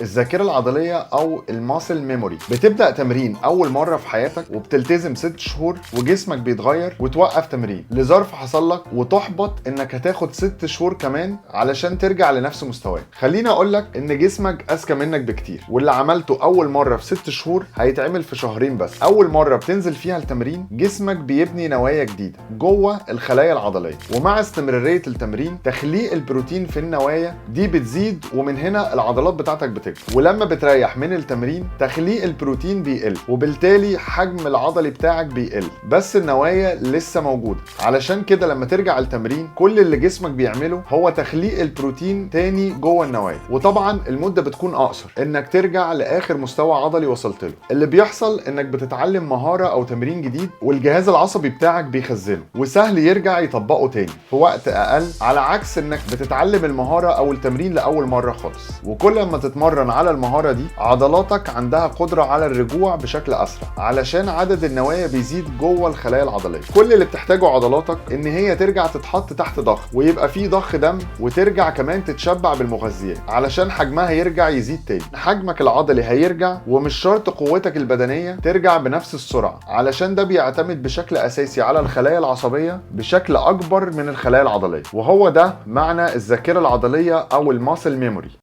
الذاكرة العضلية او ال muscle memory. بتبدا تمرين اول مرة في حياتك وبتلتزم 6 شهور وجسمك بيتغير، وتوقف تمرين لظرف حصل لك وتحبط انك هتاخد 6 شهور كمان علشان ترجع لنفس مستواك. خليني اقول لك ان جسمك اذكى منك بكتير، واللي عملته اول مرة في 6 شهور هيتعمل في شهرين بس. اول مرة بتنزل فيها التمرين جسمك بيبني نوايا جديدة جوه الخلايا العضليه، ومع استمرارية التمرين تخليق البروتين في النوايا دي بتزيد، ومن هنا العضلات بتاعتك بتكبر. ولما بتريح من التمرين تخليق البروتين بيقل، وبالتالي حجم العضلي بتاعك بيقل، بس النوايا لسه موجوده. علشان كده لما ترجع التمرين كل اللي جسمك بيعمله هو تخليق البروتين تاني جوه النوايا، وطبعا المدة بتكون اقصر انك ترجع لاخر مستوى عضلي وصلت له. اللي بيحصل انك بتتعلم مهارة او تمرين جديد، والجهاز العصبي بتاعك بيخزنه وسهل يرجع يطبقه تاني في وقت اقل، على عكس انك بتتعلم المهارة او التمرين لاول مرة خالص. وكل ما تتمرن على المهارة دي عضلاتك عندها قدره على الرجوع بشكل اسرع، علشان عدد النوايا بيزيد جوه الخلايا العضلية. كل اللي بتحتاجه عضلاتك ان هي ترجع تتحط تحت ضغط ويبقى فيه ضخ دم، وترجع كمان تتشبع بالمغذيات علشان حجمها يرجع يزيد تاني. حجمك العضلي هيرجع، ومش شرط قوتك البدنية ترجع بنفس السرعه، علشان ده بيعتمد بشكل اساسي على الخلايا العصبية بشكل اكبر من الخلايا العضلية. وهو ده معنى الذاكرة العضلية او ال muscle memory.